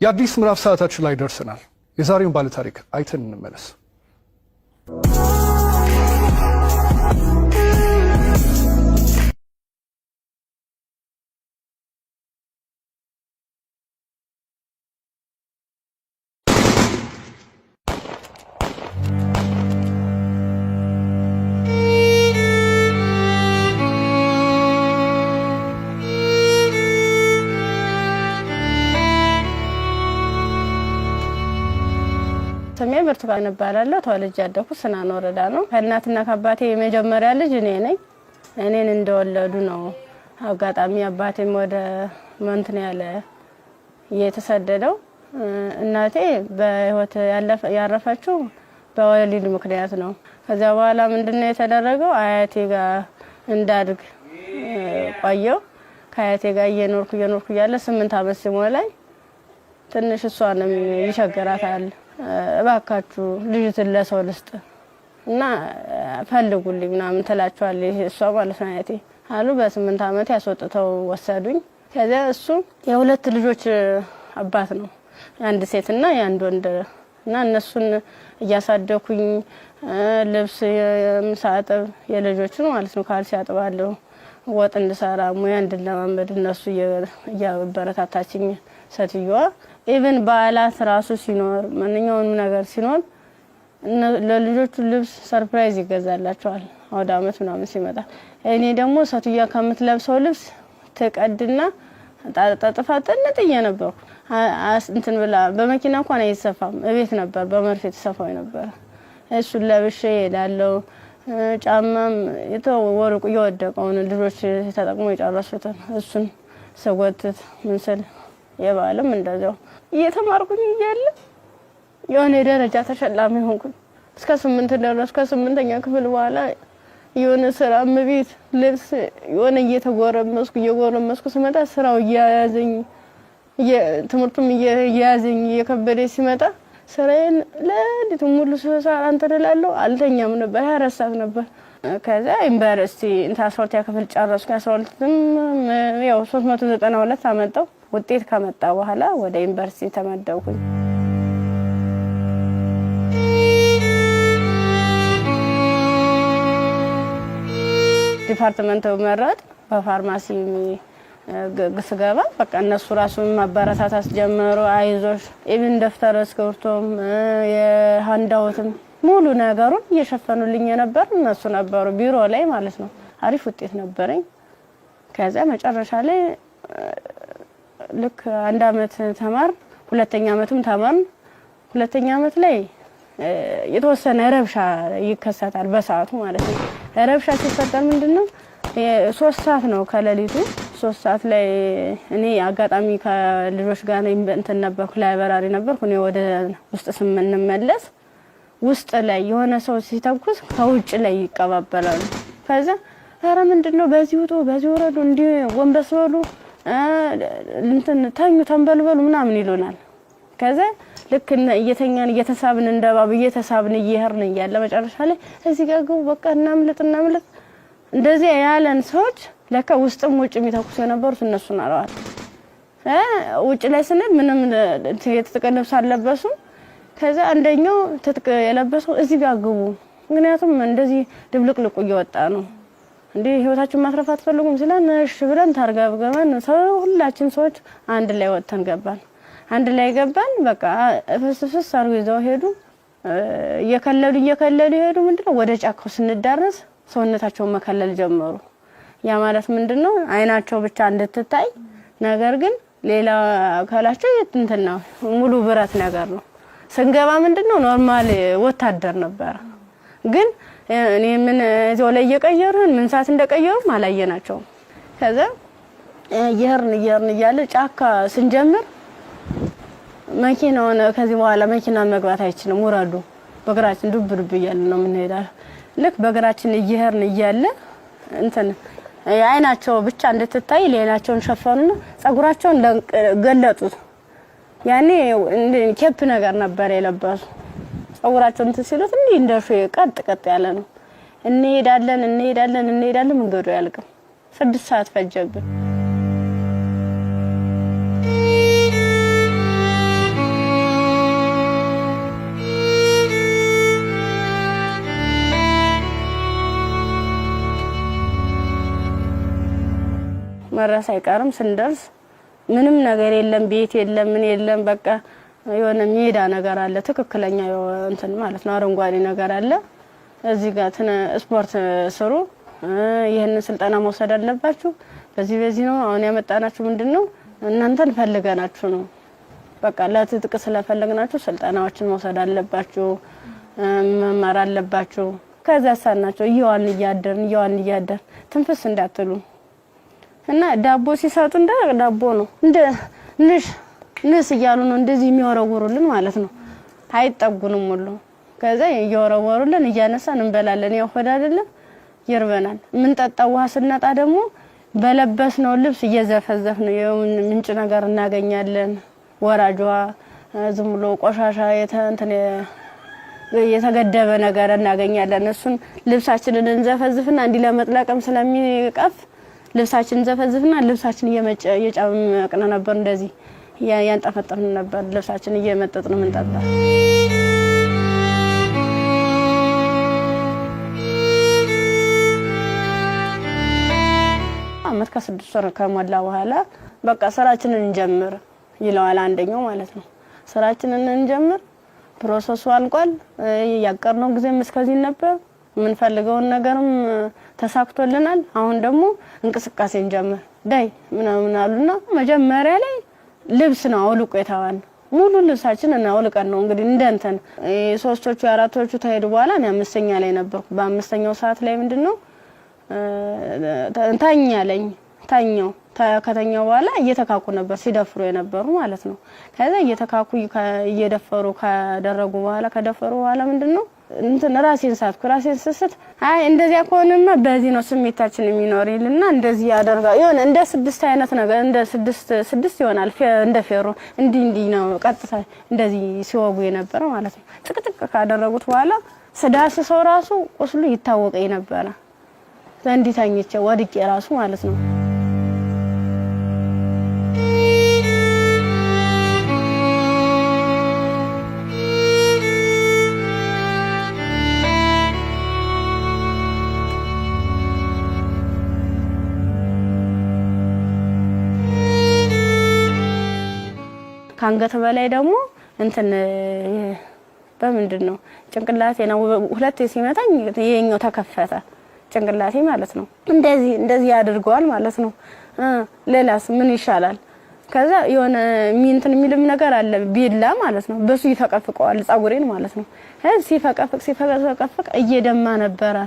የአዲስ ምዕራፍ ሰዓታችን ላይ ደርሰናል። የዛሬውን ባለታሪክ አይተን እንመለስ። ስሜ ብርቱካን እባላለሁ። ተወልጄ ያደኩት ስናን ወረዳ ነው። ከእናትና ከአባቴ የመጀመሪያ ልጅ እኔ ነኝ። እኔን እንደወለዱ ነው። አጋጣሚ አባቴም ወደ መንትን ያለ የተሰደደው። እናቴ በህይወት ያረፈችው በወሊድ ምክንያት ነው። ከዚያ በኋላ ምንድነው የተደረገው? አያቴ ጋር እንዳድግ ቆየው። ከአያቴ ጋር እየኖርኩ እየኖርኩ እያለ 8 ዓመት ሲሞላኝ ትንሽ እሷንም ይቸግራታል። እባካችሁ ልጅትን ለሰው ልስጥ እና ፈልጉልኝ ምናምን ትላቸዋለች እሷ ማለት ነው አያቴ አሉ። በ8 ዓመት ያስወጥተው ወሰዱኝ። ከዚያ እሱ የሁለት ልጆች አባት ነው፣ የአንድ ሴትና የአንድ ወንድ እና እነሱን እያሳደኩኝ ልብስ የምሳጥብ የልጆችን ማለት ነው ካልሲ አጥባለሁ፣ ወጥ እንድሰራ ሙያ እንድለማመድ እነሱ እያበረታታችኝ ሴትዮዋ even በዓላት ራሱ ሲኖር ማንኛውንም ነገር ሲኖር ለልጆቹ ልብስ surprise ይገዛላቸዋል። አውደ አመት ምናምን ሲመጣ እኔ ደግሞ ሴትዮዋ ከምትለብሰው ልብስ ትቀድና ጠጥፋ ጥንጥዬ ነበርኩ። እንትን ብላ በመኪና እንኳን አይሰፋም፣ እቤት ነበር በመርፌ ተሰፋው ነበር። እሱን ለብሼ እሄዳለሁ። ጫማም የተወርቁ እየወደቀውን ልጆች ተጠቅሞ የጨረሱትን እሱን ስጎትት ምን ስል የበዓልም እንደዚያው እየተማርኩኝ እያለ የሆነ የደረጃ ተሸላሚ ሆንኩኝ። እስከ 8 ደረስኩ። ከስምንተኛ ክፍል በኋላ የሆነ ስራ እመቤት ልብስ የሆነ እየተጎረመስኩ እየጎረመስኩ ስመጣ ስራው እያያዘኝ ትምህርቱም እየያዘኝ እየከበደ ሲመጣ ስራዬን ለሊቱ ሙሉ ስሰራ እንትን እላለሁ። አልተኛም ነበር፣ 24 ሰዓት ነበር። ከዛ ዩኒቨርሲቲ እንትን 12ኛ ክፍል ጨረስኩ። 12ም ያው 392 አመጣው። ውጤት ከመጣ በኋላ ወደ ዩኒቨርሲቲ ተመደብኩኝ። department መረጥ በፋርማሲ ስገባ በቃ እነሱ ራሱ ማበረታታት ጀመሩ። አይዞሽ even ደብተር እስክሪብቶም የ handout ም ሙሉ ነገሩን እየሸፈኑልኝ የነበር እነሱ ነበሩ፣ ቢሮ ላይ ማለት ነው። አሪፍ ውጤት ነበረኝ። ከዚያ መጨረሻ ላይ ልክ አንድ አመት ተማር፣ ሁለተኛ አመትም ተማርን። ሁለተኛ አመት ላይ የተወሰነ ረብሻ ይከሰታል፣ በሰዓቱ ማለት ነው። ረብሻ ሲፈጠር ምንድነው 3 ሰዓት ነው ከሌሊቱ 3 ሰዓት ላይ እኔ አጋጣሚ ከልጆች ጋር እንትን ነበርኩ፣ library ነበርኩ። እኔ ወደ ውስጥ ስንመለስ ውስጥ ላይ የሆነ ሰው ሲተኩስ ከውጭ ላይ ይቀባበላሉ። ከዛ ኧረ ምንድን ነው በዚህ ውጡ፣ በዚህ ውረዱ፣ እንዲህ ጎንበስ በሉ፣ እንትን ተኙ፣ ተንበልበሉ ምናምን ይሉናል። ከዛ ልክ እየተኛን እየተሳብን እንደባብ እየተሳብን እየሄድን እያለ መጨረሻ ላይ እዚህ ጋር ግቡ፣ በቃ እናምልጥ፣ እናምልጥ እንደዚህ ያለን ሰዎች ለካ ውስጥም ውጭ የሚተኩሱ የነበሩት እነሱን አለዋል። ውጭ ላይ ስንል ምንም የትጥቅ ልብስ አልለበሱም። ከዛ አንደኛው ትጥቅ የለበሰው እዚህ ጋር ግቡ፣ ምክንያቱም እንደዚህ ድብልቅልቁ እየወጣ ነው እንዴ ህይወታችሁን ማትረፍ አትፈልጉም ሲለን እሺ ብለን ታርገብገበን ሰው ሁላችን ሰዎች አንድ ላይ ወጥተን ገባን። አንድ ላይ ገባን። በቃ ፍስ ፍስ አድርገው ይዘው ሄዱ። እየከለሉ እየከለሉ ሄዱ። ምንድነው ወደ ጫካው ስንዳረስ ሰውነታቸውን መከለል ጀመሩ። ያ ማለት ምንድነው አይናቸው ብቻ እንድትታይ፣ ነገር ግን ሌላ አካላቸው እንትን ነው ሙሉ ብረት ነገር ነው። ስንገባ ምንድነው normal ወታደር ነበረ። ግን እኔ ምን እዚያው ላይ እየቀየሩን ምን ሰዓት እንደቀየሩም አላየናቸውም። ከዛ እየሄድን እየሄድን እያለ ጫካ ስንጀምር መኪናውን ከዚህ በኋላ መኪና መግባት አይችልም፣ ውረዱ፣ በእግራችን ዱብ ዱብ እያለ ነው የምንሄዳል። ልክ በእግራችን እየሄድን እያለ እንትን አይናቸው ብቻ እንድትታይ ሌላቸውን ሸፈኑና ጸጉራቸውን ገለጡት። ያኔ cap ነገር ነበር የለበሱ። ጸጉራቸውን እንትን ሲሉት እንዲህ እንደ ቀጥ ቀጥ ያለ ነው። እንሄዳለን እንሄዳለን እንሄዳለን፣ መንገዱ አያልቅም። 6 ሰዓት ፈጀብን። መድረስ አይቀርም። ስንደርስ ምንም ነገር የለም፣ ቤት የለም፣ ምን የለም። በቃ የሆነ ሜዳ ነገር አለ፣ ትክክለኛ እንትን ማለት ነው፣ አረንጓዴ ነገር አለ። እዚህ ጋር ስፖርት ስሩ፣ ይህንን ስልጠና መውሰድ አለባችሁ። በዚህ በዚህ ነው አሁን ያመጣናችሁ። ምንድን ነው እናንተን ፈልገናችሁ ነው። በቃ ለትጥቅ ስለፈለግናችሁ ስልጠናዎችን መውሰድ አለባችሁ፣ መማር አለባችሁ። ከዛ ሳናቸው እየዋልን እያደርን እየዋልን እያደርን ትንፍስ እንዳትሉ እና ዳቦ ሲሰጡ እንደ ዳቦ ነው እንደ ንሽ ንስ እያሉ ነው እንደዚህ የሚወረውሩልን ማለት ነው። አይጠጉንም ሁሉ ከዛ እየወረወሩልን እያነሳን እንበላለን። ያው ሆድ አይደለም ይርበናል። የምንጠጣው ውሃ ስናጣ ደግሞ በለበስነው ልብስ እየዘፈዘፍ ነው ምንጭ ነገር እናገኛለን። ወራጇ ዝም ብሎ ቆሻሻ እንትን የተገደበ ነገር እናገኛለን። እሱን ልብሳችንን እንዘፈዝፍና እንዲህ ለመጥለቅም ስለሚቀፍ ልብሳችንን እንዘፈዝፍና ልብሳችን እየጨመቅን ነበር፣ እንደዚህ ያንጠፈጠፍን ነበር። ልብሳችን እየመጠጥን ምንጠጣ። አመት ከ6 ወር ከሞላ በኋላ በቃ ስራችንን እንጀምር ይለዋል አንደኛው ማለት ነው። ስራችንን እንጀምር፣ process ኡ አልቋል። ያቀርነው ጊዜም እስከዚህ ነበር። የምንፈልገውን ነገርም ተሳክቶልናል። አሁን ደግሞ እንቅስቃሴ እንጀምር ዳይ ምናምን አሉና መጀመሪያ ላይ ልብስ ነው አውልቆ የተባልነው። ሙሉ ልብሳችንን አውልቀን ነው እንግዲህ እንደ እንትን ሶስቶቹ አራቶቹ ተሄዱ በኋላ እኔ አምስተኛ ላይ ነበርኩ። በአምስተኛው ሰዓት ላይ ምንድነው ተኛ አለኝ። ተኛው። ከተኛው በኋላ እየተካኩ ነበር ሲደፍሩ የነበሩ ማለት ነው። ከዛ እየተካኩ እየደፈሩ ካደረጉ በኋላ ከደፈሩ በኋላ ምንድነው እንትን ራሴን ሳትኩ። ራሴን ስስት አይ እንደዚያ ከሆነማ በዚህ ነው ስሜታችን የሚኖር ይልና እንደዚህ ያደርጋል። የሆነ እንደ ስድስት አይነት ነገር እንደ ስድስት ስድስት ይሆናል እንደ ፌሮ እንዲህ እንዲህ ነው ቀጥታ እንደዚህ ሲወጉ የነበረ ማለት ነው። ጥቅጥቅ ካደረጉት በኋላ ስዳስሰው ራሱ ቁስሉ ይታወቀኝ ነበረ። እንዲህ ተኝቼ ወድቄ ራሱ ማለት ነው። ከአንገት በላይ ደግሞ እንትን በምንድን ነው ጭንቅላቴ ነው ሁለቴ ሲመታኝ ይሄኛው ተከፈተ ጭንቅላቴ ማለት ነው። እንደዚህ እንደዚህ ያድርገዋል ማለት ነው። ሌላስ ምን ይሻላል? ከዛ የሆነ እንትን የሚልም ነገር አለ ቢላ ማለት ነው። በሱ ይፈቀፍቀዋል ጸጉሬን ማለት ነው። ሲፈቀፍቅ ሲፈቀፍቅ እየደማ ነበረ።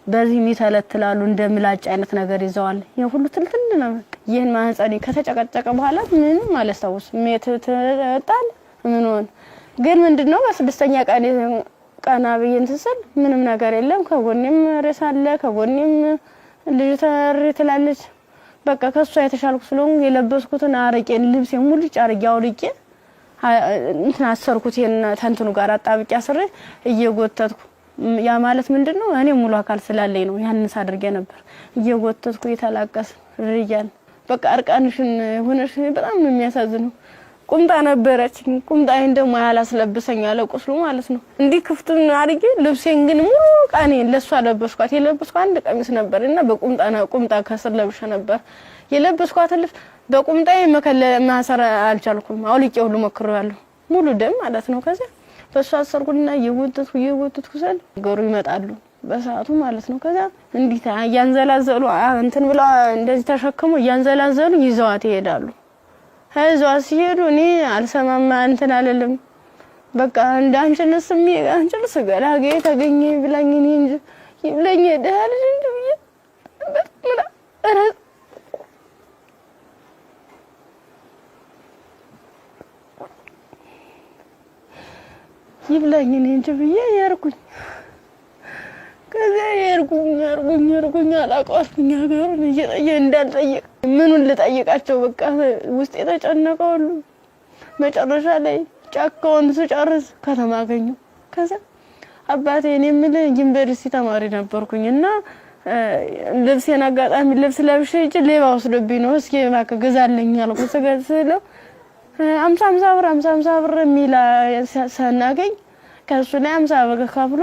በዚህ የሚተለትላሉ እንደ ምላጭ አይነት ነገር ይዘዋል። ይሄ ሁሉ ትልትል ነው። ይህን ማህፀኔ ከተጨቀጨቀ በኋላ ምንም አላስታውስም። ጣል ምን ሆነ ግን ምንድነው በስድስተኛ ቀን ቀና ብዬ እንትን ስል ምንም ነገር የለም። ከጎኔም ሬሳ አለ፣ ከጎኔም ልጅ ተሪ ትላለች። በቃ ከሷ የተሻልኩ ስለሆንኩ የለበስኩትን አረቄን ልብሴን ሙልጭ አርጌ አውልቄ እንትን አሰርኩት። ይሄን ተንትኑ ጋር አጣብቄ አስሬ እየጎተትኩ ያ ማለት ምንድነው እኔ ሙሉ አካል ስላለኝ ነው ያንን ሳድርጌ ነበር። እየጎተትኩ እየተላቀስ ርያን በቃ እርቃንሽን ሆነሽ በጣም ነው የሚያሳዝነው። ቁምጣ ነበረች። ቁምጣዬን ደግሞ ያላስለብሰኝ አለ ቁስሉ ማለት ነው። እንዲህ ክፍቱን አድርጌ ልብሴን ግን ሙሉ ቃኔን ለሷ ለበስኳት። የለበስኳት አንድ ቀሚስ ነበር እና በቁምጣ ቁምጣ ከስር ለብሼ ነበር የለበስኳትን ልብስ በቁምጣዬ መከለ ማሰር አልቻልኩም። አውልቄ ሁሉ ሞክሬዋለሁ። ሙሉ ደም ማለት ነው። ከዚያ በሷ አሰርኩና እየጎተትኩ እየጎተትኩ ስል ገሩ ይመጣሉ በሰዓቱ ማለት ነው። ከዛ እንዲህ እያንዘላዘሉ እንትን ብለው እንደዚህ ተሸክሞ እያንዘላዘሉ ይዘዋት ይሄዳሉ። ይዘዋት ሲሄዱ እኔ አልሰማማ እንትን አልልም። በቃ እንደ አንቺንስ አንቺንስ ገላጌ ተገኘ ብላኝ እኔ እንጂ ይብለኝ ደህና ልጅ እንጂ ብዬ በጣም ይብላኝ እኔ እንጂ ብዬ የርኩኝ። ከዚያ የርኩኝ የርኩኝ የርኩኝ አላውቀዋልኩኝ ሀገሩን እየጠየ እንዳልጠይቅ ምኑን ልጠይቃቸው በቃ ውስጥ የተጨነቀ ሁሉ መጨረሻ ላይ ጫካውን ስጨርስ ከተማ አገኘሁ። ከዚያ አባቴ እኔ የምልህ ዩኒቨርሲቲ ተማሪ ነበርኩኝ እና ልብሴን አጋጣሚ ልብስ ለብሼ ሂጅ ሌባ ወስዶብኝ ነው፣ እስኪ እባክህ ግዛልኝ አልኩት። ስለው 50 50 ብር 50 50 ብር የሚል ሳናገኝ ከሱ ላይ 50 ብር ከፍሎ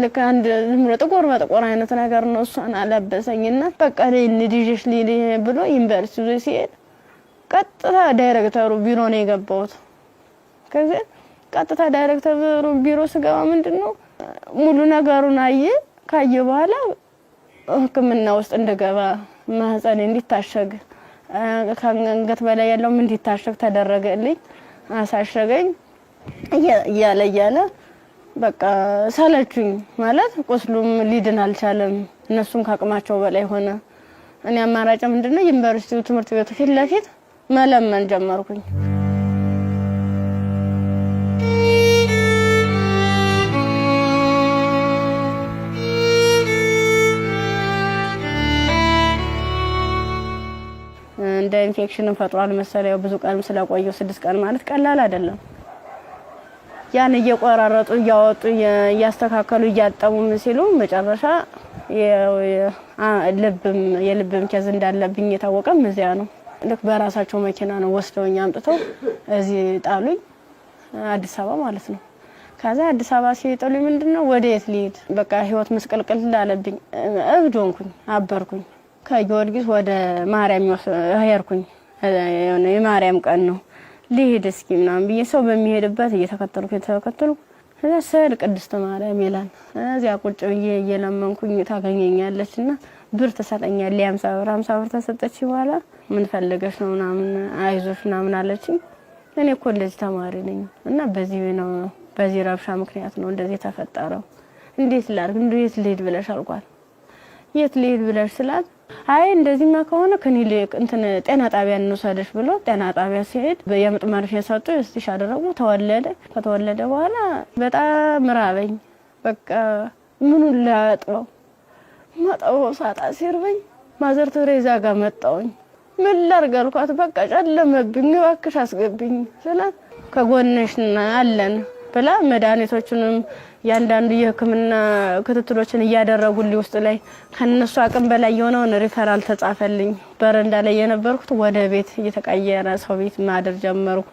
ልክ አንድ ዝም ብሎ ጥቁር በጥቁር አይነት ነገር ነው። እሷን አለበሰኝና በቃ ልጅሽ ልሂድ ብሎ ዩኒቨርሲቲ ይዞ ሲሄድ ቀጥታ ዳይሬክተሩ ቢሮ ነው የገባሁት። ከዚህ ቀጥታ ዳይሬክተሩ ቢሮ ስገባ ምንድን ነው ሙሉ ነገሩን አየ። ካየ በኋላ ሕክምና ውስጥ እንድገባ፣ ማህፀኔ እንዲታሸግ፣ ከአንገት በላይ ያለውም እንዲታሸግ ተደረገልኝ። አሳሸገኝ። እያለ እያለ በቃ ሰለቹኝ። ማለት ቁስሉም ሊድን አልቻለም። እነሱም ከአቅማቸው በላይ ሆነ። እኔ አማራጭ ምንድነው ዩኒቨርሲቲው ትምህርት ቤቱ ፊት ለፊት መለመን ጀመርኩኝ። እንደ ኢንፌክሽንም ፈጥሯል መሰለኝ። ብዙ ቀንም ስለቆየው 6 ቀን ማለት ቀላል አይደለም። ያን እየቆራረጡ እያወጡ እያስተካከሉ እያጠቡ ምን ሲሉ መጨረሻ ልብም የልብም case እንዳለብኝ የታወቀም እዚያ ነው። ልክ በራሳቸው መኪና ነው ወስደውኝ አምጥተው እዚህ ጣሉኝ፣ አዲስ አበባ ማለት ነው። ከዛ አዲስ አበባ ሲጥሉኝ ምንድነው ወደ የት ልሂድ? በቃ ህይወት ምስቅልቅል አለብኝ። እብድ ሆንኩኝ፣ አበርኩኝ። ከጊዮርጊስ ወደ ማርያም ሄድኩኝ። የማርያም ቀን ነው፣ ልሂድ እስኪ ምናምን ብዬ ሰው በሚሄድበት እየተከተልኩ እየተከተልኩ እዛ ስዕል ቅድስት ማርያም ይላል። እዚያ ቁጭ ብዬ እየለመንኩኝ ታገኘኛለች እና ብር ትሰጠኛለች። 50 ብር 50 ብር ተሰጠች። በኋላ ምን ፈልገሽ ነው ምናምን አይዞሽ ምናምን አለችኝ። እኔ ኮሌጅ ተማሪ ነኝ እና በዚህ ነው በዚህ ረብሻ ምክንያት ነው እንደዚህ የተፈጠረው። እንዴት ላድርግ፣ እንዴት ልሂድ ብለሽ አልኳት። የት ልሂድ ብለሽ ስላት አይ እንደዚህማ ከሆነ ክሊኒክ እንትን ጤና ጣቢያ እንውሰድሽ ብሎ ጤና ጣቢያ ሲሄድ የምጥ መርፌ ሰጡ፣ stitch አደረጉ። ተወለደ። ከተወለደ በኋላ በጣም ራበኝ። በቃ ምኑን ላጥበው ማጠበው ሳጣ ሲርበኝ ማዘር ቴሬዛ ጋር መጣሁኝ። ምን ላድርግ አልኳት። በቃ ጨለመብኝ፣ እባክሽ አስገብኝ ስላት ከጎንሽ አለን ብላ መድኃኒቶቹንም ያንዳንዱ የሕክምና ክትትሎችን እያደረጉልኝ ውስጥ ላይ ከነሱ አቅም በላይ የሆነውን ሪፈራል ተጻፈልኝ። በረንዳ ላይ የነበርኩት ወደ ቤት እየተቀየረ ሰው ቤት ማደር ጀመርኩ።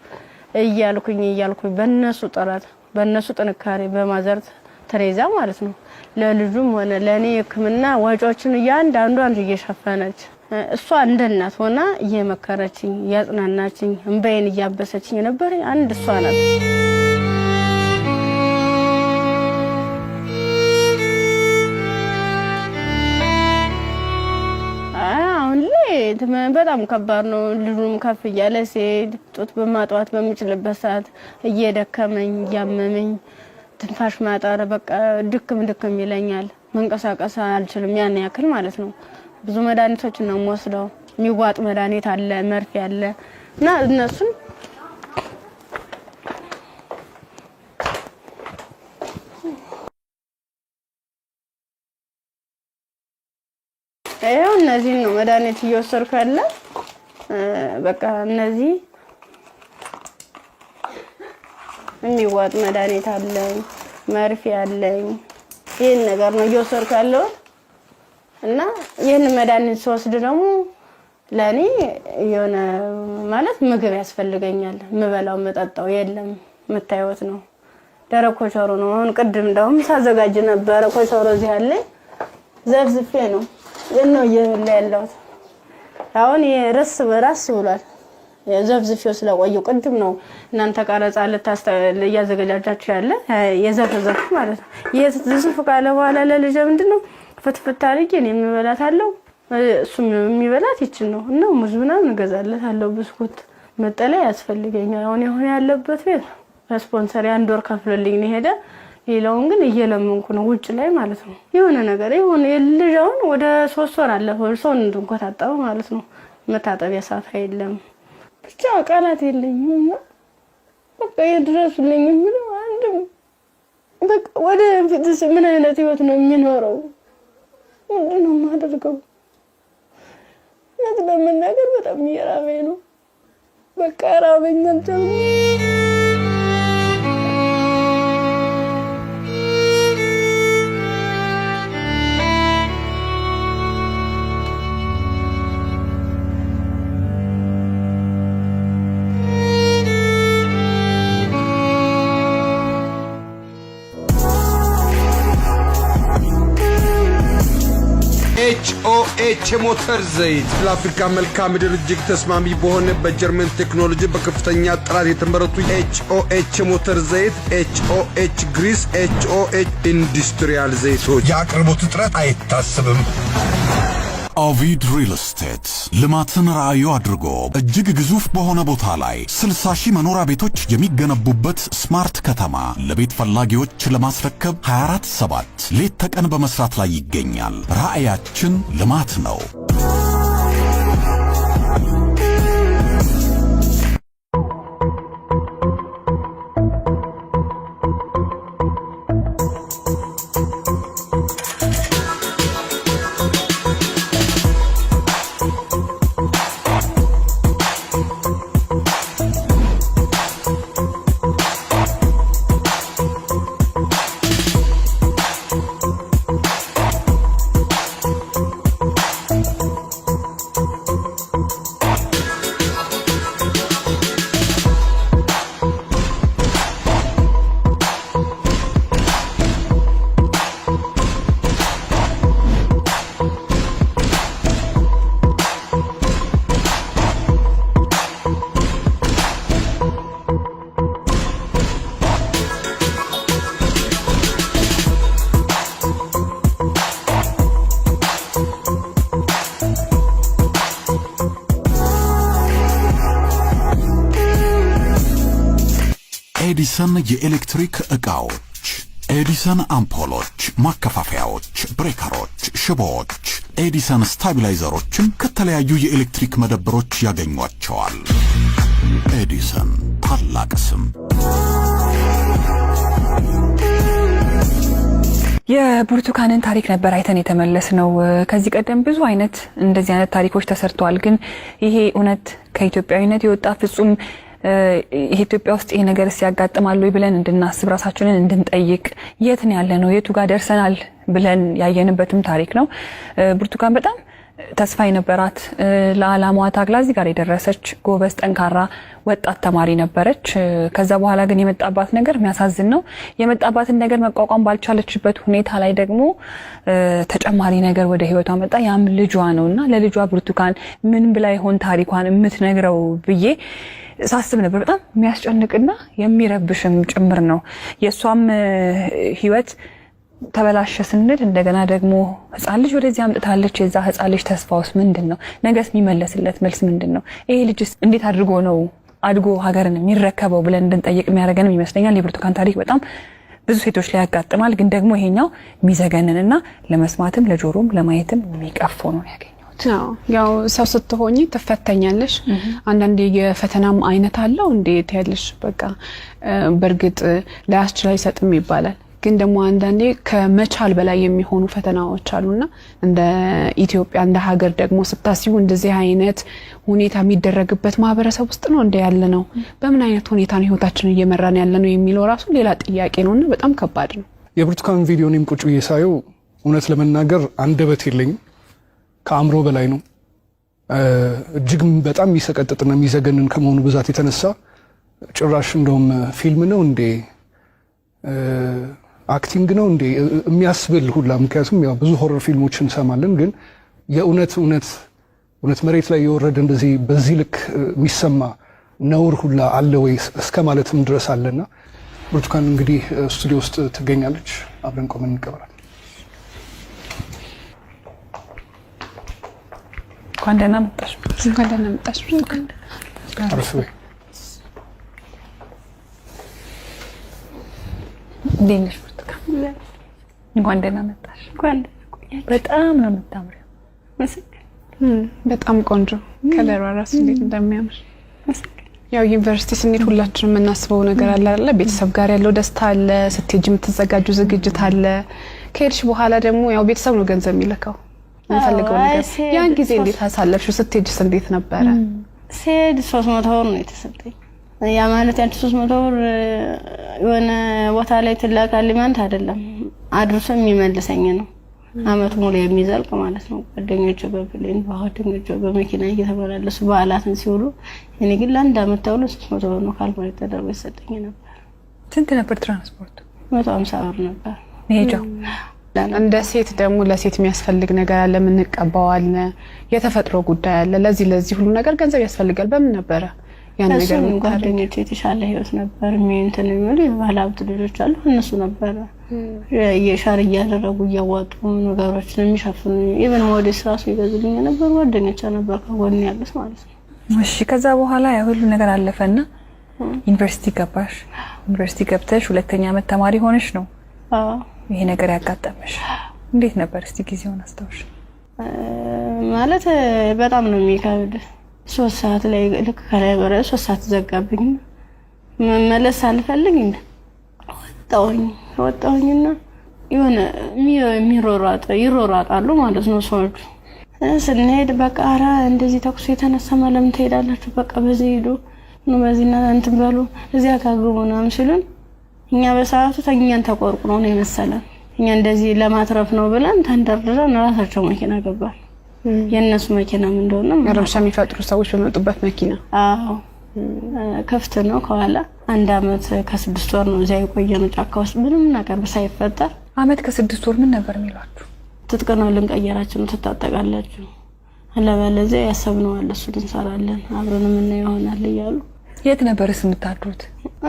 እያልኩኝ እያልኩኝ በነሱ ጥረት በነሱ ጥንካሬ በማዘር ቴሬዛ ማለት ነው ለልጁም ሆነ ለእኔ የሕክምና ወጪዎችን እያንዳንዷን እየሸፈነች እሷ እንደ እናት ሆና እየመከረችኝ እያጽናናችኝ እንባዬን እያበሰችኝ የነበረ አንድ እሷ ናት። አሁን ላይ በጣም ከባድ ነው። ልጁም ከፍ እያለ ሲሄድ ጡት በማጥዋት በምችልበት ሰዓት እየደከመኝ እያመመኝ ትንፋሽ ማጠር በቃ ድክም ድክም ይለኛል። መንቀሳቀስ አልችልም ያን ያክል ማለት ነው። ብዙ መድኃኒቶችን ነው የምወስደው። የሚዋጥ መድኃኒት አለ፣ መርፌ አለ እና እነሱን ይኸው እነዚህን ነው መድኃኒት እየወሰድኩ ያለ። በቃ እነዚህ የሚዋጥ መድኃኒት አለኝ፣ መርፌ አለኝ። ይህን ነገር ነው እየወሰድኩ ያለሁት እና ይህን መድኃኒት ስወስድ ደግሞ ለእኔ የሆነ ማለት ምግብ ያስፈልገኛል። የምበላው የምጠጣው የለም። የምታዩት ነው፣ ደረቅ ኮቸሮ ነው። አሁን ቅድም እንደውም ሳዘጋጅ ነበረ ኮቸሮ እዚህ አለኝ፣ ዘፍዝፌ ነው ነው እየበላ ያለሁት። አሁን ርስ በራስ ብሏል። ዘፍዝፌው ስለቆየው ቅድም ነው እናንተ ቀረጻ እያዘገጃጃችሁ ያለ የዘፈዘፉ ማለት ነው። ዝፍዝፍ ካለ በኋላ ለልጄ ምንድን ነው ፍትፍት አድርጌ እኔ የምበላት አለው እሱም የሚበላት ይችን ነው እና ሙዝ ምናምን እገዛለታለሁ። ብስኩት፣ መጠለያ ያስፈልገኛል። አሁን የሆነ ያለበት ቤት ስፖንሰር የአንድ ወር ከፍሎልኝ ነው የሄደ። ሌላውን ግን እየለመንኩ ነው ውጭ ላይ ማለት ነው። የሆነ ነገር የሆነ የልጅ አሁን ወደ 3 ወር አለፈው ሰውነቱን ከታጠበ ማለት ነው። መታጠቢያ ሳፋ የለም። ብቻ ቃላት የለኝም እና በቃ የድረሱልኝ የምለው አንድም በቃ ወደ ፊትስ ምን አይነት ህይወት ነው የሚኖረው? ምንድን ነው የማደርገው? እውነት ለመናገር በጣም እየራበኝ ነው። በቃ ራበኝ አልቻልኩም። H የሞተር ዘይት ለአፍሪካ መልክዓ ምድር እጅግ ተስማሚ በሆነ በጀርመን ቴክኖሎጂ በከፍተኛ ጥራት የተመረቱ HOH የሞተር ዘይት፣ HOH grease፣ HOH industrial ዘይቶች። የአቅርቦት እጥረት አይታሰብም። ኦቪድ ሪል ስቴት ልማትን ራዕዩ አድርጎ እጅግ ግዙፍ በሆነ ቦታ ላይ 60 ሺህ መኖሪያ ቤቶች የሚገነቡበት smart ከተማ ለቤት ፈላጊዎች ለማስረከብ 24/7 ሌት ተቀን በመስራት ላይ ይገኛል። ራዕያችን ልማት ነው። ኤዲሰን የኤሌክትሪክ ዕቃዎች፣ ኤዲሰን አምፖሎች፣ ማከፋፈያዎች፣ breaker ኦች፣ ሽቦዎች፣ ኤዲሰን stabilizer ኦችን ከተለያዩ የኤሌክትሪክ መደብሮች ያገኟቸዋል። ኤዲሰን ታላቅ ስም። የብርቱካንን ታሪክ ነበር አይተን የተመለስነው። ከዚህ ቀደም ብዙ አይነት እንደዚህ አይነት ታሪኮች ተሰርተዋል። ግን ይሄ እውነት ከኢትዮጵያዊነት የወጣ ፍጹም ኢትዮጵያ ውስጥ ይሄ ነገር ያጋጥማል ወይ ብለን እንድናስብ ራሳችንን እንድንጠይቅ የት ነው ያለነው የቱ ጋር ደርሰናል ብለን ያየንበትም ታሪክ ነው። ብርቱካን በጣም ተስፋ የነበራት፣ ለዓላማዋ ታግላ እዚህ ጋር የደረሰች ጎበዝ፣ ጠንካራ ወጣት ተማሪ ነበረች። ከዛ በኋላ ግን የመጣባት ነገር የሚያሳዝን ነው። የመጣባትን ነገር መቋቋም ባልቻለችበት ሁኔታ ላይ ደግሞ ተጨማሪ ነገር ወደ ህይወቷ መጣ። ያም ልጇ ነው እና ለልጇ ብርቱካን ምን ብላ ይሆን ታሪኳን የምትነግረው ብዬ ሳስብ ነበር። በጣም የሚያስጨንቅና የሚረብሽም ጭምር ነው። የእሷም ህይወት ተበላሸ ስንል እንደገና ደግሞ ህፃን ልጅ ወደዚህ አምጥታለች። የዛ ህፃን ልጅ ተስፋውስ ምንድን ነው? ነገስ የሚመለስለት መልስ ምንድን ነው? ይሄ ልጅስ እንዴት አድርጎ ነው አድጎ ሀገርን የሚረከበው ብለን እንድንጠይቅ የሚያደርገንም ይመስለኛል። የብርቱካን ታሪክ በጣም ብዙ ሴቶች ላይ ያጋጥማል። ግን ደግሞ ይሄኛው የሚዘገንንና ለመስማትም ለጆሮም ለማየትም የሚቀፈው ነው ያገኘሁት። ያው ሰው ስትሆኚ ትፈተኛለሽ። አንዳንዴ የፈተናም አይነት አለው እንዴት ያለሽ በቃ በእርግጥ ላያስችል አይሰጥም ይባላል። ግን ደግሞ አንዳንዴ ከመቻል በላይ የሚሆኑ ፈተናዎች አሉና እንደ ኢትዮጵያ እንደ ሀገር ደግሞ ስታስቡ እንደዚህ አይነት ሁኔታ የሚደረግበት ማህበረሰብ ውስጥ ነው እንደ ያለ ነው። በምን አይነት ሁኔታ ነው ህይወታችንን እየመራን ያለ ነው የሚለው ራሱ ሌላ ጥያቄ ነውና በጣም ከባድ ነው። የብርቱካን ቪዲዮ እኔም ቁጭ ብዬ ሳየው እውነት ለመናገር አንደበት የለኝም። ከአእምሮ በላይ ነው። እጅግ በጣም የሚሰቀጥጥና የሚዘገንን ከመሆኑ ብዛት የተነሳ ጭራሽ እንደውም ፊልም ነው እንዴ፣ acting ነው እንዴ የሚያስብል ሁላ። ምክንያቱም ያው ብዙ horror ፊልሞች እንሰማለን፣ ግን የእውነት እውነት እውነት መሬት ላይ የወረደ እንደዚህ በዚህ ልክ የሚሰማ ነውር ሁላ አለ ወይ እስከ ማለትም ድረስ አለና ብርቱካን እንግዲህ ስቱዲዮ ውስጥ ትገኛለች። አብረን ቆመን እንቀበላለን። እንኳን ደህና መጣሽ። እንኳን ደህና መጣሽ። አረፍ በይ። እንዴት ነሽ ብርቱካን? እንኳን ደህና መጣሽ። በጣም ነው የምታምሪው። በጣም ቆንጆ ከለሯ ራሱ እንዴት እንደሚያምር። ያው ዩኒቨርሲቲ ስንሄድ ሁላችንም የምናስበው ነገር አለ አይደለ? ቤተሰብ ጋር ያለው ደስታ አለ፣ ስትሄጂ የምትዘጋጁ ዝግጅት አለ። ከሄድሽ በኋላ ደግሞ ያው ቤተሰብ ነው ገንዘብ የሚልከው የምፈልገው ነገር። ያን ጊዜ እንዴት አሳለፍሽው? ስትሄጂስ እንዴት ነበረ? ስሄድ 300 ብር ነው የተሰጠኝ። ያ ማለት ያንቺ 300 ብር የሆነ ቦታ ላይ ትላካለች ማለት አይደለም፣ አድርሶ የሚመልሰኝ ነው። አመት ሙሉ የሚዘልቅ ማለት ነው። ጓደኞቼ በ plane ጓደኞቼ በመኪና እየተመላለሱ በዓላትን ሲውሉ፣ እኔ ግን ለአንድ አመት ተብሎ 300 ብር ነው calculate ተደርጎ የተሰጠኝ ነበር። ስንት ነበር ትራንስፖርቱ? 150 ብር ነበር መሄጃው። እንደ ሴት ደግሞ ለሴት የሚያስፈልግ ነገር አለ፣ የምንቀባው አለ፣ የተፈጥሮ ጉዳይ አለ። ለዚህ ለዚህ ሁሉ ነገር ገንዘብ ያስፈልጋል። በምን ነበረ ያን ነገር እሱም ጓደኞቼ የተሻለ ህይወት ነበር እንትን የሚሉ የባለ ሀብት ልጆች አሉ። እነሱ ነበረ የ share እያደረጉ እያዋጡ ነገሮችን የሚሸፍኑ፣ even ሞዴስ ራሱ ይገዙልኝ ነበር። ጓደኞቼ ነበር ከጎን ያሉት ማለት ነው። እሺ፣ ከዛ በኋላ ያ ሁሉ ነገር አለፈና ዩኒቨርሲቲ ገባሽ። ዩኒቨርሲቲ ገብተሽ ሁለተኛ ዓመት ተማሪ ሆነሽ ነው ይሄ ነገር ያጋጠመሽ። እንዴት ነበር እስቲ ጊዜውን አስታውሽ? ማለት በጣም ነው የሚከብድ። 3 ሰዓት ላይ ልክ ከላይ በረ 3 ሰዓት ዘጋብኝ። መመለስ አልፈልግ ወጣሁኝ። ወጣሁኝና የሆነ የሚሮሯጥ ይሮሯጣሉ ማለት ነው ሰዎቹ። ስንሄድ በቃ ኧረ እንደዚህ ተኩስ የተነሳ ለምን ትሄዳላችሁ? በቃ በዚህ ሂዱ፣ በዚህ እንትን በሉ፣ እዚያ ካግቡ ምናምን ሲሉን እኛ በሰዓቱ ተኛን ተቆርቁሮ ነው የመሰለን። እኛ እንደዚህ ለማትረፍ ነው ብለን ተንደርድረን ራሳቸው መኪና ገባን። የእነሱ መኪናም እንደሆነ ረብሻ የሚፈጥሩ ሰዎች በመጡበት መኪና። አዎ፣ ክፍት ነው ከኋላ። አንድ አመት ከ6 ወር ነው እዚያ የቆየ ነው ጫካ ውስጥ ምንም ነገር ሳይፈጠር። አመት ከ6 ወር ምን ነበር የሚሏችሁ? ትጥቅ ነው ልንቀየራችሁ ነው፣ ትታጠቃላችሁ፣ አለበለዚያ ያሰብነው አለ እሱን እንሰራለን አብረን የምናየው ይሆናል እያሉ። የት ነበርስ የምታድሩት?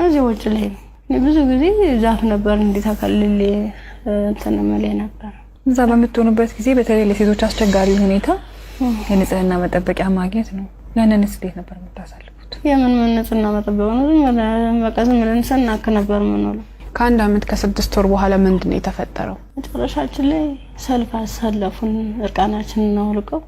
እዚህ ውጭ ላይ ነው። ብዙ ጊዜ ዛፍ ነበር እንዲህ ተከልሌ እንትን እምልህ ነበር። እዛ በምትሆኑበት ጊዜ በተለይ ለሴቶች አስቸጋሪ ሁኔታ የንጽህና መጠበቂያ ማግኘት ነው። ያንንስ እንዴት ነበር የምታሳልፉት? የምን ምን ንጽህና መጠበቅ ነው? ዝም ብለን በቃ ዝም ብለን ስናክ ነበር የምንውለው። ከአንድ አመት ከ6 ወር በኋላ ምንድን ነው የተፈጠረው? መጨረሻችን ላይ ሰልፍ አሰለፉን። እርቃናችንን አውልቀው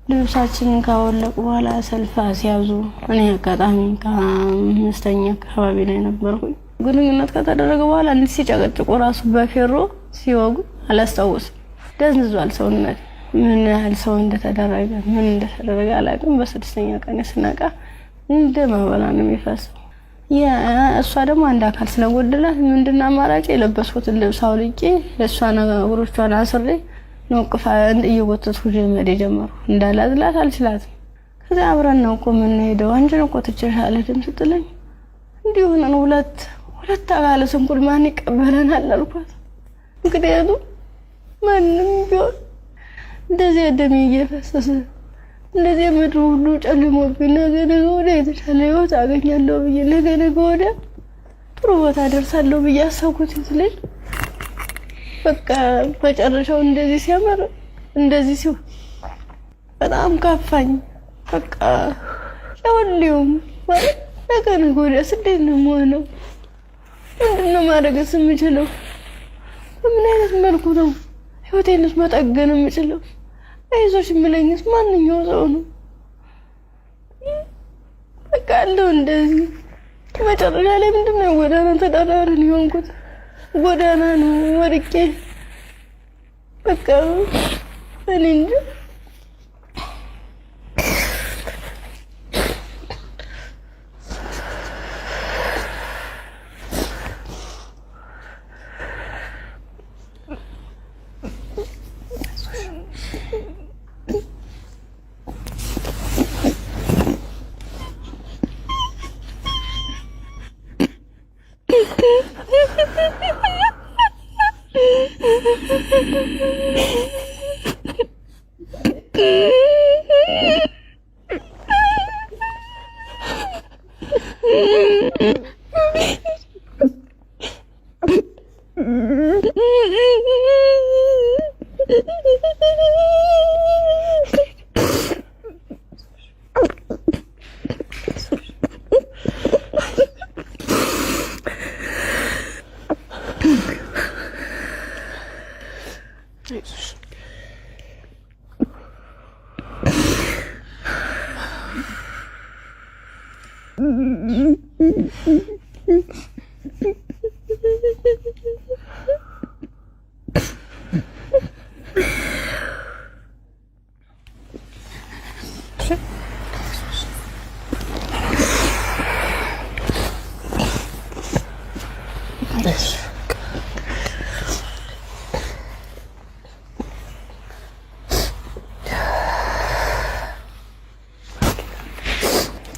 ልብሳችንን ካወለቁ በኋላ ሰልፍ አስያዙ። እኔ አጋጣሚ ከአምስተኛ አካባቢ ላይ ነበርኩኝ። ግንኙነት ከተደረገ በኋላ እንዲህ ሲጨቀጭቁ ራሱ በፌሮ ሲወጉ አላስታውስም። ደንዝዟል ሰውነት። ምን ያህል ሰው እንደተደረገ ምን እንደተደረገ አላውቅም። በስድስተኛ ቀን ስነቃ እንደ መበላ ነው የሚፈሰው። እሷ ደግሞ አንድ አካል ስለጎደላት ምንድን አማራጭ የለበስኩትን ልብስ አውልቄ እሷን እግሮቿን አስሬ ነው ቅፋ እየጎተትኩ መሄድ የጀመርኩ። እንዳላዝላት አልችላትም። ከዚያ አብረን ነው እኮ የምንሄደው፣ አንቺን እኮ ትቼሽ አልሄድም ስትለኝ እንዲህ ሆነን ሁለት ሁለት አካለ ስንኩል ማን ይቀበለናል አልኳት። ምክንያቱም ማንም ቢሆን እንደዚህ ደሜ እየፈሰሰ እንደዚህ ምድሩ ሁሉ ጨልሞብኝ ነገ ነገ ወዲያ የተሻለ ህይወት አገኛለሁ ብዬ፣ ነገ ነገ ወዲያ ጥሩ ቦታ ደርሳለሁ ብዬ አሰብኩት ልጅ በቃ መጨረሻው እንደዚህ ሲያምር እንደዚህ ሲሆን በጣም ካፋኝ። በቃ ለሁሉም ማለት ነገ ነገ ወዲያስ እንዴት ነው የምሆነው? ምንድን ነው ማድረግስ የምችለው? በምን አይነት መልኩ ነው ህይወቴንስ መጠገን የምችለው? አይዞሽ የምለኝስ ማንኛው ሰው ነው? በቃ አለው እንደዚህ መጨረሻ ላይ ምንድን ነው ጎዳና ተዳዳሪ ነው የሆንኩት። ጎዳና ነው ወድቄ በቃ እኔ እንጃ።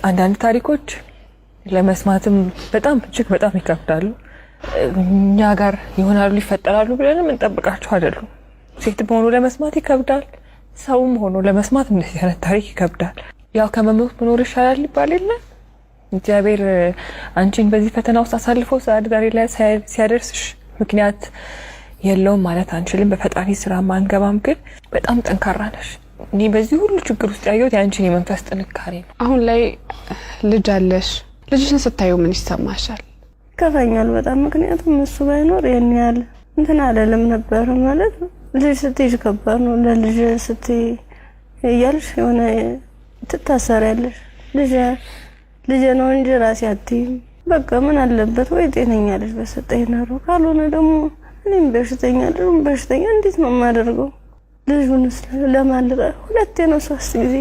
አንዳንድ ታሪኮች ለመስማትም በጣም እጅግ በጣም ይከብዳሉ። እኛ ጋር ይሆናሉ ይፈጠራሉ ብለንም እንጠብቃቸው አይደሉም። ሴትም ሆኖ ለመስማት ይከብዳል። ሰውም ሆኖ ለመስማት እንደዚህ አይነት ታሪክ ይከብዳል። ያው ከመሞት መኖር ይሻላል ይባል የለ። እግዚአብሔር አንቺን በዚህ ፈተና ውስጥ አሳልፎ ዛሬ ላይ ሲያደርስሽ ምክንያት የለውም ማለት አንችልም። በፈጣሪ ስራ አንገባም፣ ግን በጣም ጠንካራ ነሽ። እኔ በዚህ ሁሉ ችግር ውስጥ ያየሁት የአንቺን የመንፈስ ጥንካሬ ነው። አሁን ላይ ልጅ አለሽ። ልጅሽን ስታዩ ምን ይሰማሻል? ይከፋኛል በጣም። ምክንያቱም እሱ ባይኖር ይሄን ያህል እንትን አለልም ነበረ። ማለት ልጅ ስትይዥ ከባድ ነው። ለልጅ ስትይ እያልሽ የሆነ ትታሰሪያለሽ። ልጅ ልጅ ነው እንጂ ራሴ አትይም። በቃ ምን አለበት ወይ ጤነኛ ልጅ በሰጠኝ ኖሮ፣ ካልሆነ ደግሞ እኔም በሽተኛ ልጁም በሽተኛ እንዴት ነው የማደርገው? ልጁንስ ለማን ሁለቴ ነው ሶስት ጊዜ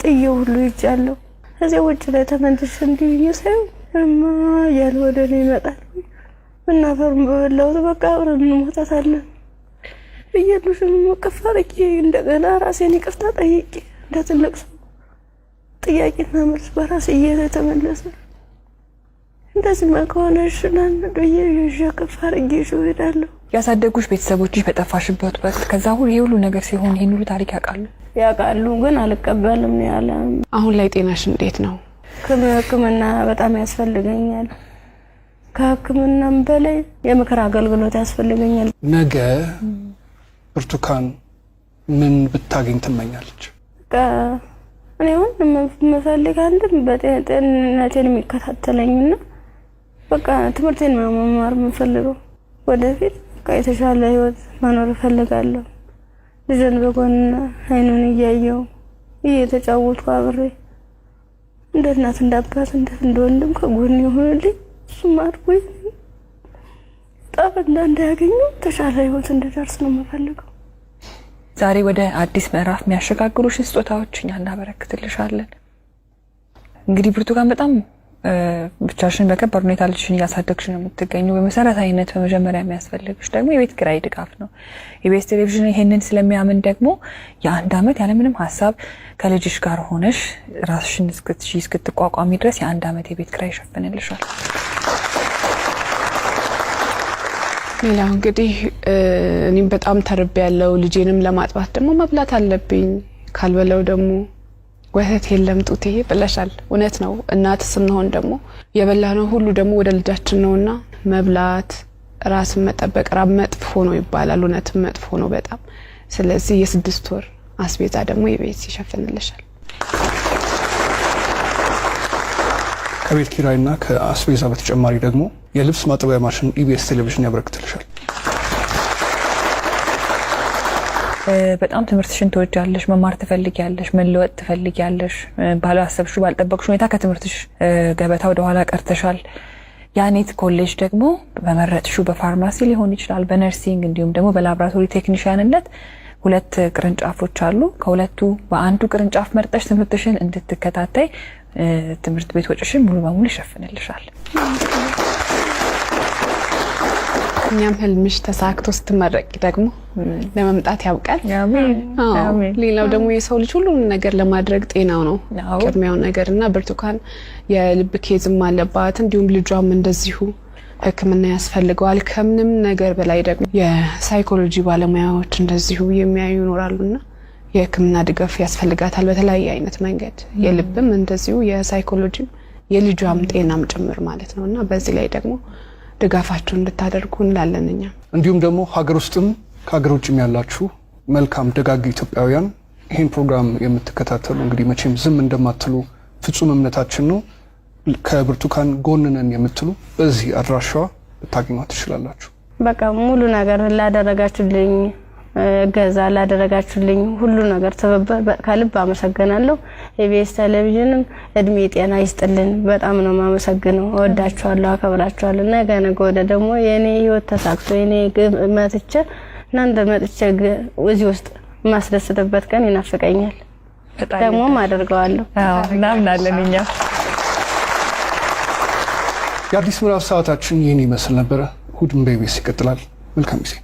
ጥዬው ሁሉ ይጃለሁ። እዚያ ውጭ ላይ ተመልሼ እንዲህ ብዬ ሳየው እማ እያለ ወደ እኔ ይመጣል። ምናፈሩን በበላሁት በቃ አብረን እንሞታታለን ብዬ ልጁን እቅፍ አድርጌ እንደገና ራሴን ይቅርታ ጠይቄ እንደ ትልቅ ሰው ጥያቄና መልስ በራሴ እየተመለሰ እንደዚህማ ከሆነ እሺ ብዬ ይዤ እቅፍ አድርጌ ይዤው እሄዳለሁ። ያሳደጉሽ ቤተሰቦችሽ በጠፋሽበት ወቅት ከዛ ሁሉ ይሄ ሁሉ ነገር ሲሆን ይሄን ሁሉ ታሪክ ያውቃሉ? ያውቃሉ፣ ግን አልቀበልም ነው ያለ። አሁን ላይ ጤናሽ እንዴት ነው? ሕክምና በጣም ያስፈልገኛል። ከሕክምናም በላይ የምክር አገልግሎት ያስፈልገኛል። ነገ ብርቱካን ምን ብታገኝ ትመኛለች? በቃ እኔ አሁን የምፈልግ አንድም በጤንነቴን የሚከታተለኝና በቃ ትምህርቴን ነው መማር የምፈልገው። ወደፊት በቃ የተሻለ ህይወት መኖር እፈልጋለሁ። ልጄን በጎን አይኑን እያየው እየተጫወትኩ አብሬ እንደ እናት እንደ አባት እንደ ወንድም ከጎን የሆነልኝ እሱም አድጎ ጣፍ እንዳያገኘው የተሻለ ህይወት እንድደርስ ነው የምፈልገው። ዛሬ ወደ አዲስ ምዕራፍ የሚያሸጋግሩሽን ስጦታዎች እኛ እናበረክትልሻለን። እንግዲህ ብርቱካን በጣም ብቻሽን በከባድ ሁኔታ ልጅሽን እያሳደግሽ ነው የምትገኙ። በመሰረታዊነት በመጀመሪያ የሚያስፈልግሽ ደግሞ የቤት ኪራይ ድጋፍ ነው። ኢቢኤስ ቴሌቪዥን ይሄንን ስለሚያምን ደግሞ የአንድ ዓመት ያለምንም ሀሳብ ከልጅሽ ጋር ሆነሽ ራስሽን እስክትቋቋሚ ድረስ የአንድ ዓመት የቤት ኪራይ ይሸፍንልሻል። ሌላው እንግዲህ እኔም በጣም ተርቤ ያለው ልጄንም ለማጥባት ደግሞ መብላት አለብኝ። ካልበለው ደግሞ ወተት የለም ጡቴ ብለሻል። እውነት ነው። እናት ስንሆን ደግሞ የበላነው ሁሉ ደግሞ ወደ ልጃችን ነውና መብላት፣ ራስን መጠበቅ ራብ መጥፎ ነው ይባላል። እውነትም መጥፎ ነው በጣም። ስለዚህ የ6 ወር አስቤዛ ደግሞ የቤት ይሸፍንልሻል። ከቤት ኪራይና ከአስቤዛ በተጨማሪ ደግሞ የልብስ ማጠቢያ ማሽን ኢቢኤስ ቴሌቪዥን ያበረክትልሻል። በጣም ትምህርትሽን ትወጃለሽ፣ መማር ትፈልጊያለሽ፣ መለወጥ ትፈልጊያለሽ። ባላሰብሽው ባልጠበቅሽው ሁኔታ ከትምህርትሽ ገበታ ወደ ኋላ ቀርተሻል። ያኔት ኮሌጅ ደግሞ በመረጥሽው በፋርማሲ ሊሆን ይችላል፣ በ nursing እንዲሁም ደግሞ በላብራቶሪ ቴክኒሽያንነት 2 ቅርንጫፎች አሉ። ከሁለቱ በአንዱ ቅርንጫፍ መርጠሽ ትምህርትሽን እንድትከታተይ ትምህርት ቤት ወጪሽን ሙሉ በሙሉ ይሸፍንልሻል። እኛም ህልምሽ ተሳክቶ ስትመረቂ ደግሞ ለመምጣት ያብቃል። አሜን። አሜን። ሌላው ደግሞ የሰው ልጅ ሁሉንም ነገር ለማድረግ ጤናው ነው ቅድሚያው ነገርና ብርቱካን የልብ case ም አለባት፣ እንዲሁም ልጇም እንደዚሁ ሕክምና ያስፈልገዋል። ከምንም ነገር በላይ ደግሞ የሳይኮሎጂ ባለሙያዎች እንደዚሁ የሚያዩ ይኖራሉና የሕክምና ድጋፍ ያስፈልጋታል በተለያየ አይነት መንገድ፣ የልብም እንደዚሁ የሳይኮሎጂም የልጇም ጤናም ጭምር ማለት ነውና በዚህ ላይ ደግሞ ድጋፋችሁን እንድታደርጉ እንላለን እኛ። እንዲሁም ደግሞ ሀገር ውስጥም ከሀገር ውጭም ያላችሁ መልካም ደጋግ ኢትዮጵያውያን ይህን ፕሮግራም የምትከታተሉ እንግዲህ መቼም ዝም እንደማትሉ ፍጹም እምነታችን ነው። ከብርቱካን ጎን ነን የምትሉ በዚህ አድራሻዋ ልታገኟት ትችላላችሁ። በቃ ሙሉ ነገር ላደረጋችሁልኝ እገዛ ላደረጋችሁልኝ ሁሉ ነገር ትብብር ከልብ አመሰግናለሁ። ኢቢኤስ ቴሌቪዥንም እድሜ ጤና ይስጥልን። በጣም ነው የማመሰግነው። እወዳችኋለሁ፣ አከብራችኋለሁ። ነገ ነገ ወዲያ ደግሞ የኔ ህይወት ተሳክቶ የኔ ግብ መጥቼ እናንተ መጥቼ እዚህ ውስጥ የማስደስትበት ቀን ይናፍቀኛል። ደግሞም አደርገዋለሁ። አዎ እናምናለን እኛ። የአዲስ ምዕራፍ ሰዓታችን ይህን ይመስል ነበረ። እሁድን በኢቢኤስ ይቀጥላል። መልካም ጊዜ።